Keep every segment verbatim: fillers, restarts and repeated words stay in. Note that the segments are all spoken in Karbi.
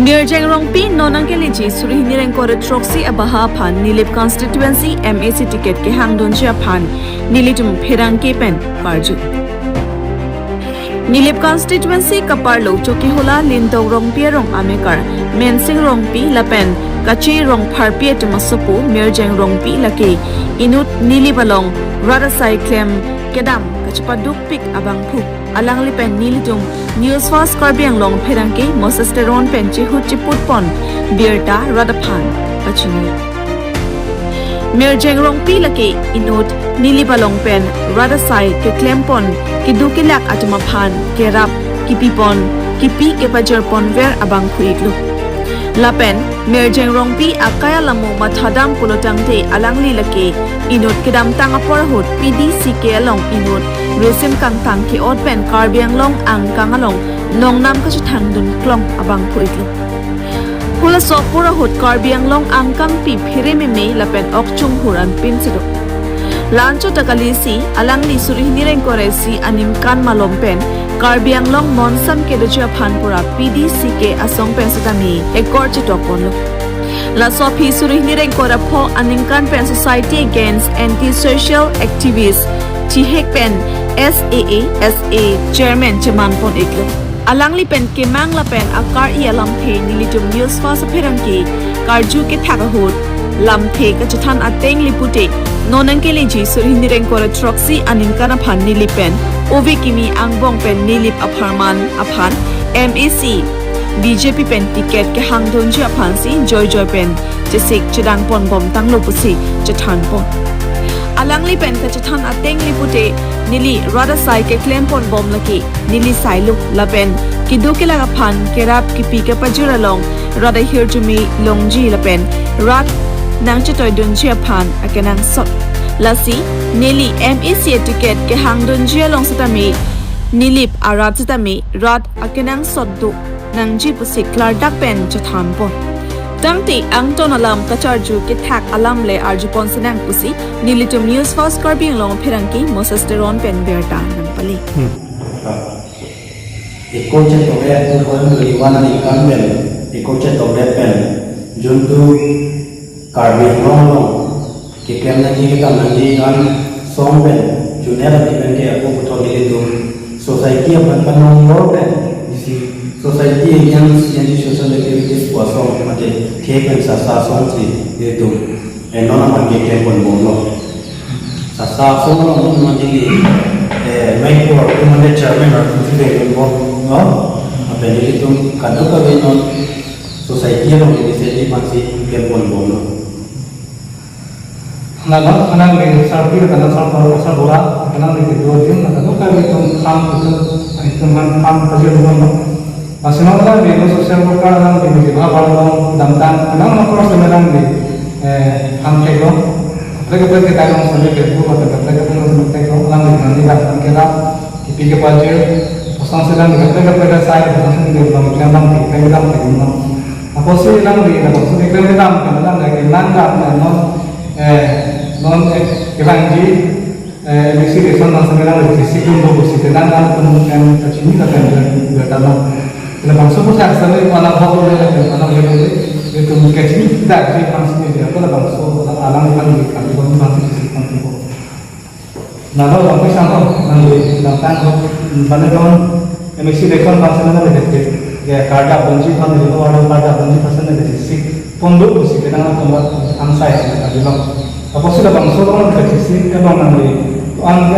Mirjeng Rongpi non nangkeleji suri hini ingkoi ra throksi abaha aphan Nilip constituency M A C ticket kehangdunji aphan nelitum pherangke pen karju. Nilip constituency kaparlo Chokihola Lindong Rongpi arong amekar Mensing Rongpi lapen Kache Rongpharpi atum asopo Mirjeng Rongpi lake inut Nilip along rat asai klem kedam kachepadukpik abangphu alangli pen nelitum News Fast Karbi Anglong pherangke Moses Teron pen chehut cheputpon birta rat aphan pachini. Mirjeng Rongpi lake inut Nilip along pen rat asai keklempon keduk kelak atum aphan kerap kipipon kipi kepajorponver abangphu iklo. Lapen Mirjeng Rongpi akai alamo mathadam pulotangte alangli lake inut kedamtang apor ahut P D C K along inut risim kangtang ke-ot pen Karbi Anglong angkang along longnam kachethangdun klong abangphu iklo. Halaso apor ahut Karbi Anglong angkangpi phere meme lapen okchung hur anpin si do. La-anchot ta kalisi alangli suri hini ingkoi ra isi aningkan malom pen Karbi Anglong monsam kedoji aphan pura P D C K asong pen setame ekor chetokponlo. Laso aphi suri hini ingkoi ra pho aningkan pen Society Against Anti-Social Activities chihek pen S A A S A chairman chemanpon iklo. Alangli pen kemang lapen akar-i alamthe nelitum News Fast apherangke karju kethak ahut lamthe kachethan atengli pute non nangkeleji suri hini ingkoi ra throksi aningkan aphan Nilip pen ove kimi angbong pen Nilip apharman aphan M A C B J P pen ticket kehangdunji aphansi joijoi pen chesik chedangpon bomtanglo pusi chethanpon. Alangli pen kachethan atengli pute neli rat asai keklempon bom lake neli sailo lapen keduk kelak aphan kerap kipi kepajor along rat ahirjume longji lapen rat nangchetoidunji aphan akenangsot. Lasi neli M A C ticket kehangdunji along setame Nilip arat setame rat akenangsot do nangji pusi klardak pen chethanpon. Tangte angton alam kacharju kethak alam le arjupon sinang pusi nelitum News Fast Karbi Anglong pherangke Moses Teron pen birta nangpale. Hmm. Ekor chetong-et two thousand twenty-one aningkan pen, ekor chetong-et pen, juntu Karbi Anglong along keklem nangji kedam nangji an song pen, junera pen ke ako puthot nelitum society aphan panong lor pen, isi society against anti-social activities pu asong mate the pen sasa asong si nelitum, eh, non amat keklempon bomlo. Sasa asong along non amat neli, eh, main core, non amat chairman arphusi klempon bomlo. Lapen nelitum kadokave non society along initiative aphansi klempon bomlo. Nalo, kanang di sarpi, kanang sarpar, sarbura, kanang di dua jin, kanang kami tum ham itu, itu man ham kerja rumah no. Masih mau kanang di social worker, kanang di di bawah no, damtang, kanang no cross kanang di, eh, ham kego. Mereka mereka kita yang sampai ke guru atau mereka mereka yang sampai ke orang di mana di dalam kira, kipi kepajir, pasang sedang di mereka mereka saya, pasang sedang di dalam kira, dalam kira, dalam kira. Apotsi nangli labangso keklem kedam, kadokave nangdam, non, eh, non, eh, kevangji, eh, M A C election nang semelang le chesik dun do pusi nangdam tum em kachini lapen dua, dua tano. Labangso puthak sami mana bhok le lapen mana bhok le, itu kachini dak ji pang sini dia, apa labangso alang pang di kami pang pang sini pang pang. Nalo bangpi sangho, nangli, nangtang ho, bane don, M A C election bangsi nang nang dek, ya, karja bonji phan dek, lo aro karja bonji phan nang dek, si, pon do, si, kenang, tong, angsai, nang dek, lo. Apotsi labangso, nang dek, si, ebang nangli, ang,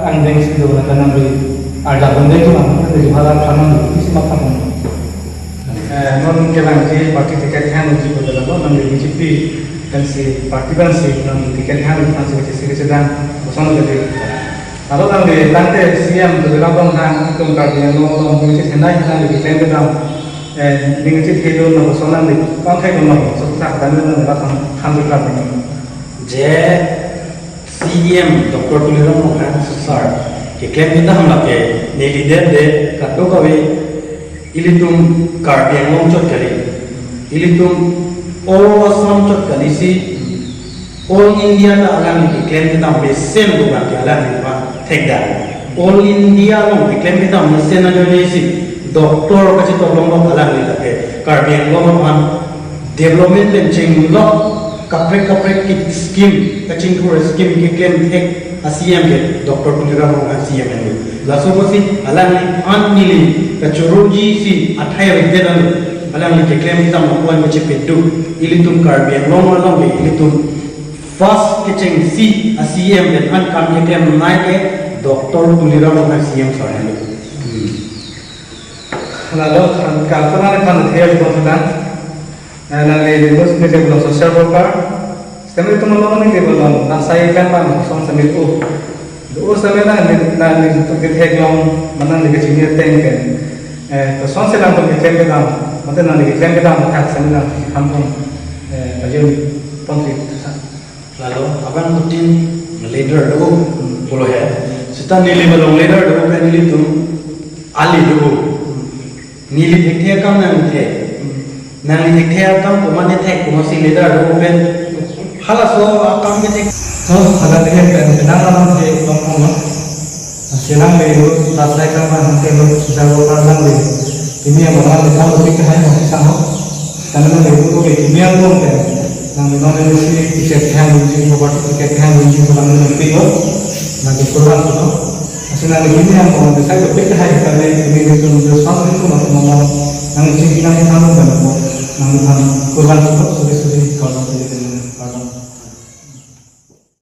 ang deng si do, nangli, arja bonji phan, nang dek, hala, phan, nang dek, si, mak, phan. Eh, non kevangji party ticket kehangji pu dolo, non B J P pensi party pensi non ticket kehang pensi kecil kecil dan kosong jadi. Lalu nang di lante C M tu dolo bang hang tum Karbi Anglong along ning chethenai nang di ticket kedam. Eh, ning chethe dolo nang kosong nang di pangkai dolo nang kosong tak dan nang di lapang ham tu Karbi Anglong. Je C E M Doctor Tuliram Ronghang sir keklem kedam lake neli dede kadokave ilitum Karbi Anglong chot kali, ilitum all Assam chot kali si, all India ta alang keklem kedam mesen bukan ke alang pa thekda. All India along keklem kedam mesen ajo ni si. Doctor kachetong longlok alangli lake Karbi Anglong aphan development pen chenglok kaprek kaprek ke scheme, kachingthur scheme keklem thek a-C M ke Doctor Tuliram Ronghang C M henlo. Laso apotsi alangli an neli kachoroji si athai rikdet an alangli keklem tang lapuan kachepeduk ilitum Karbi Anglong along ke ilitum first kechengsi a-C M pen an kam keklem nai ke Doctor Tuliram Ronghang C M sir henlo. Hmm. Lalo, kan kalpana kan thayar ko than. Nangli Lindus ni level social worker. Sitame itum along ni level along, nang sai kan pan song samit u. U sitame nangli, nangli tu kethek long, manang ni kachini teng pen. Eh, to song selang tu keklem kedam, mate nangli keklem kedam thak sitame nang ham pon, eh, pajun pon tri. Lalo, abang kutin leader do, pulo he. Sita neli malong leader do, pen nelitum ali do. Neli thekthe akam nangthe. Nangli thekthe akam komat thek, komatsi leader do pen. Halaso akam ke thek. So, hala thek pen, penang alam thek, long kong, no? Selang le, lo, ta sai kam nangthe, lo, sisa lo, ta lang le. Ini yang orang le, kamu pikir hai, mau pisang, no? Karena le, lo, ke, ini yang long pen. Nang, nang, nang, si, tiket kehang, nang, si, property tiket kehang, nang, si, pulang, nang, pi, lo. Nang, di kurang, no? Asal nang, ini yang orang bisa kepikir hai, karena ini, ini, itu, itu, itu, itu, itu, nang, sing, nang, nang, nang, nang, kurang, no?